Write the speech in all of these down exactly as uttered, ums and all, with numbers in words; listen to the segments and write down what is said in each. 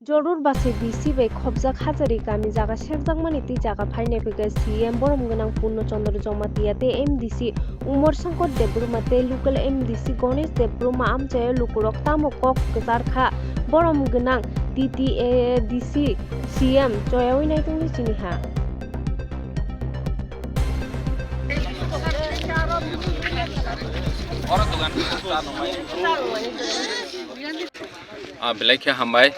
Jorur base D C bai khobjak Hajari kami jaga sekjakmani tei jaga phainai phikha C M borom gwnang Purno Chandra Jamatia tei M D C Umar Shankar Debbarma tei local M D C Ganesh Debbarma amchaio lukurok tamo kok kwchar kha borom gwnang T T A D C C M choyaui naitongni chini ha. Ah, belai khe hambai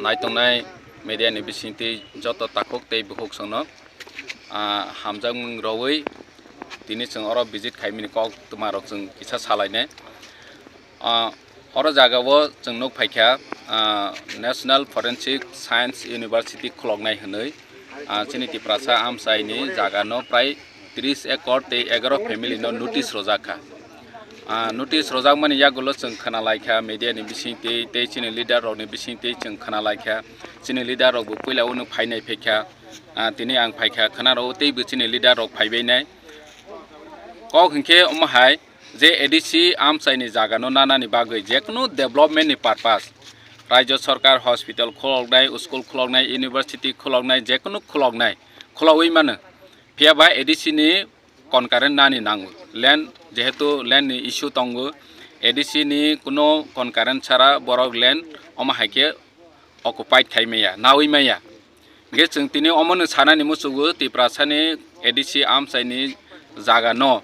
naitongnai media ni bisingtwi joto takhuk tei bukhuk songno, ah, hamjakmung rwui tini chwng oro visit khaimani kok twmarok chwng kisa salainai. Ah, oro jagao chwng nuk phaikha, ah, National Forensic Science University khuloknai hwnwi, ah, chini Tiprasa amchaini jagano prai tris ekor tei egaro family no notice rwjak kha. Ah, notice rwjakmani yagulo chwng khwnalaikha media ni bisingtwi tei chini leader rokni bisingtwi chwng khwnalaikha. Chini leader rokbo puila uno phainai phaikha. Ah, tini ang phaikha khwnaro teibo chini leader rok phaibainai. Kok hinkhe omo hai je A D C amchaini jagano nanani bagwi jekunu development ni purpose, Rajya Sarkar hospital khuloknai, school khuloknai, university khuloknai, jekunu khuloknai, khulaui mano. Phiya ba A D C ni concurrent nani nango. Land, jehetu land ni issue tongo, A D C ni kuno concurrent chara borok land omo hai khe occupied khai maya, naui maya. Hingke chwng tini omono sanani muchungo Tiprasani A D C amchaini jagano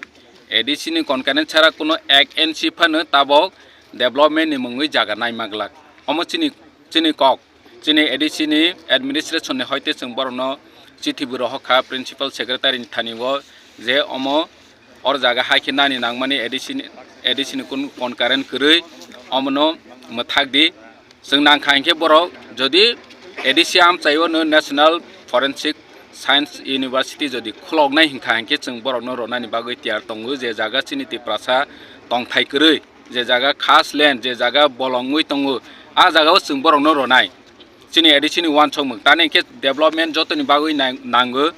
A D C ni concurrent chara kuno ek inch phano tabok development ni mungwi jaga naima glak. Omo chini, chini kok. Chini A D C ni administration ni hoite chwng borokno chithi bo rohor kha principal secretary ni thani o je omo or jaga hai khe nani nangmani A D C ni, A D C ni kun concurrent kwrwi omono mwthak di. Chwng nang kha hinkhe borok jodi A D C amchai o no National Forensic Science University jodi khuloknai hinkha hinkhe chwng borokno ronani bagwi tiyar tongo je jaga chini Tiprasa tongthai kwrwi. Je jaga khas land, je jaga bolongwi tongo, a jaga o chwng borokno ronai. Chini A D C ni uansukmung. Tani hinkhe development jotoni bagwi nang-, nango.